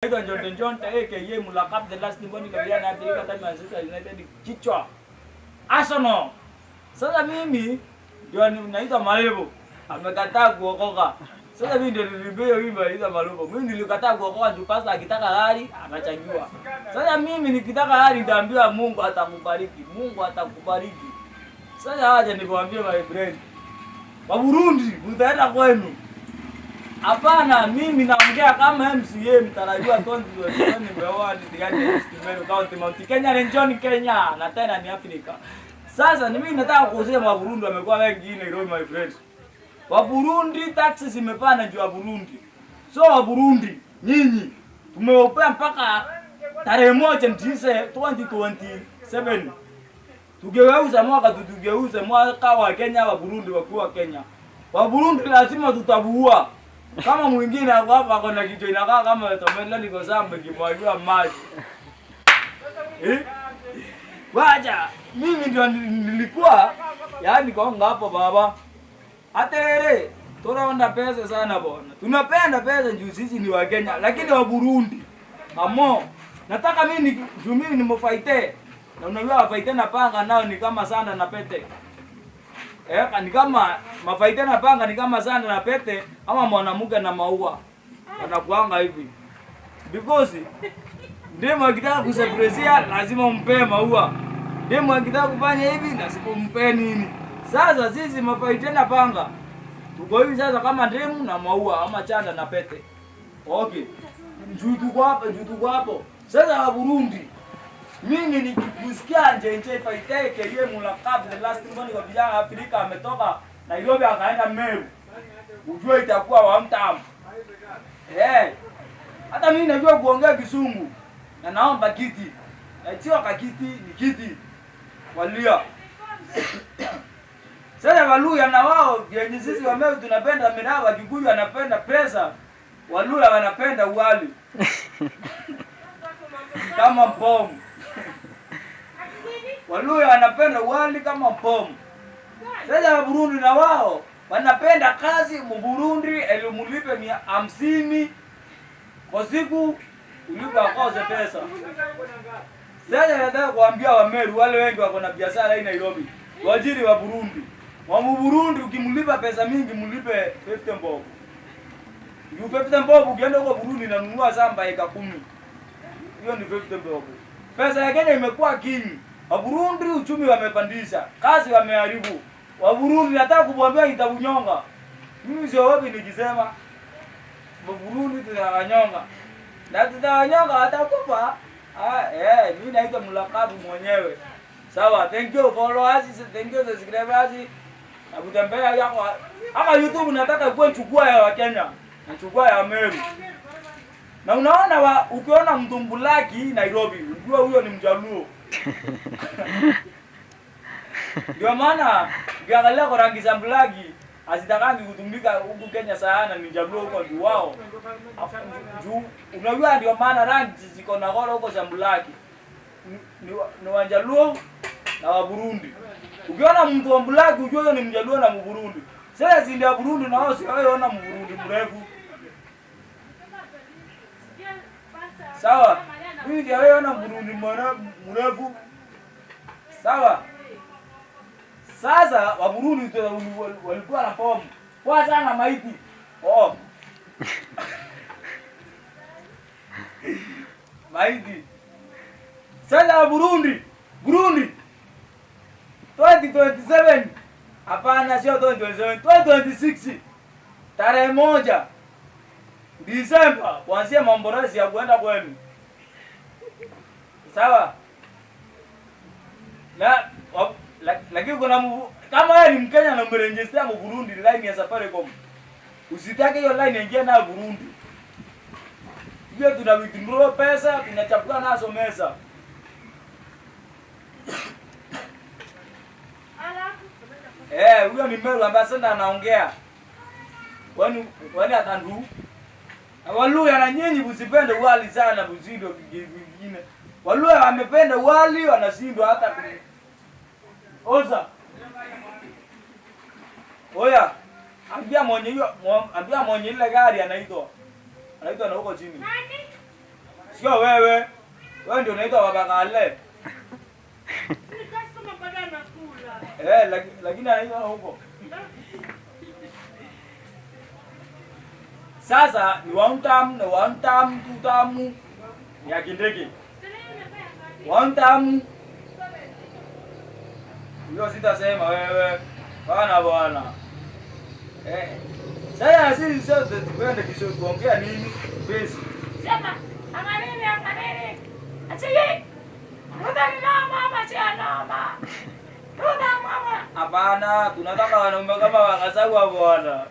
Naitwa Njonde Njonde aka Mulakap the last born kabila na Afrika tani Manchester United kichwa. Arsenal. Sasa mimi ndio naitwa Malebo. Amekataa kuokoka. Sasa mimi ndio nilimbia hiyo wimbo naitwa Malebo. Mimi nilikataa kuokoka juu pastor akitaka gari anachangiwa. Sasa mimi nikitaka gari nitaambiwa Mungu atakubariki. Mungu atakubariki. Sasa acha niwaambie my friend. Wa Burundi mtaenda kwenu. Hapana, mimi naongea kama MCA mtarajiwa 2021 nimeoa ni East Meru County Mount Kenya Region Kenya na tena ni Afrika. Sasa ni mimi nataka kusema wa Burundi wamekuwa wengi Nairobi my friends. Wa Burundi taxes zimepanda juu ya Burundi. So wa Burundi nyinyi tumewapea mpaka tarehe 1 Disemba 2027. Tugeuza mwaka tutugeuze mwaka wa Kenya wa Burundi wakiwa Kenya. Wa Burundi lazima tutabuua. Kama mwingine hapo hapa ako na kichwa inakaa kama tomato niko samba ikimwagiwa maji. Eh? Wacha mimi ndio nilikuwa yaani konga hapo baba. Atere tunaona pesa sana bwana. Tunapenda pesa juu sisi ni wa Kenya lakini wa Burundi. Amo nataka mimi juu mimi ni mfaite. Na unajua wafaite na panga nao ni kama sanda na pete. Eh, ni kama mafaite na panga ni kama sanda na pete ama mwanamke na maua. Wanakuanga hivi. Because demu akitaka kusurprise lazima umpe maua. Demu akitaka kufanya hivi lazima umpe nini. Sasa sisi mafaite na panga tuko hivi sasa kama demu na maua ama chanda na pete. Okay. Juu tuko hapa, juu tuko hapo. Sasa wa Burundi mimi nikikusikia njenje faite keye mulakab the last one kwa vijana Afrika ametoka Nairobi akaenda Meru. Ujue itakuwa wa mtamu. Eh. Hata mimi najua kuongea Kisungu. Na naomba kiti. Na sio kakiti ni kiti. Walia. Sasa Waluya na wao vyenye sisi wa Meru tunapenda miraa, Wakikuyu wanapenda pesa. Waluya wanapenda wali. Kama mbomu. Waluya wanapenda wali kama mbomu. Sasa wa Burundi na wao wanapenda kazi. Mburundi elimulipe 150 kwa siku, ulipe akose pesa. Sasa nataka kuambia Wameru wale wengi wako na biashara hii Nairobi, wajiri wa Burundi. Wa Burundi ukimlipa pesa mingi mlipe 50 bob. Juu 50 bob ukienda huko Burundi nanunua shamba eka 10. Hiyo ni 50 bob. Pesa ya Kenya imekuwa king. Wa Burundi uchumi wamepandisha, kazi wameharibu. Wa Burundi nataka kumwambia nitakunyonga. Mimi siogopi nikisema wa Burundi tutawanyonga. Na tutawanyonga watakufa. Ah, eh, mimi naitwa Mulakabu mwenyewe. Sawa, thank you followers, thank you subscribers. Na kutembea yako. Hapa YouTube nataka kuwa chukua ya Wakenya. Na chukua ya Meru. Na unaona ukiona mtu mbulaki Nairobi, unajua huyo ni Mjaluo. Ndio maana ukiangalia kwa rangi za mbulaki hazitakangi kutumika huku Kenya sana, ni Jaluo huko ndio wao. Juu unajua ndio maana rangi ziko na goro huko za mbulaki. Ni Wajaluo na wa Burundi. Ukiona mtu wa mbulaki ujue huyo ni Mjaluo na Mburundi. Sasa si ndio Burundi na wao si wao ona Mburundi mrefu. Sawa? Mimi ndio wewe ona Mburundi mrefu. Sawa? Sasa wa Burundi walikuwa na fomu. Kwa sana maiti. Oh. Maiti. Sasa wa Burundi, Burundi 2027 hapana, sio 2027, 2026 tarehe 1 Disemba kuanzia mamborezi ya kuenda kwenu. Sawa? Na lakini kuna kama wewe ni Mkenya na umeregister mu Burundi line ya Safaricom. Usitake hiyo line ingie nayo Burundi. Hiyo tuna withdraw pesa, tunachukua nazo meza. Eh, huyo ni Meru ambaye sasa anaongea. Kwani atandu? Na Waluya na nyinyi msipende wali sana msindo vingine. Waluya wamependa wali wanashindwa hata Oza. Oya, ambia mwenye hiyo, ambia mwenye ile gari anaitwa. Anaitwa na huko chini. Nani? Sio wewe. Wewe ndio unaitwa Baba Kale. Ni customer bado anakula. Eh, lakini anaitwa huko. Sasa ni one time na one time, two time ya Kindiki. One time. Hiyo sitasema wewe. Bana bwana. Eh. Sasa sisi sote tukwende kisho tuongea nini? Basi. Sema, angalini, angalini. Achiye. Ruda ni noma, ama chia noma. Ruda mama. Hapana, tunataka wanaume kama Wakasagwa bwana.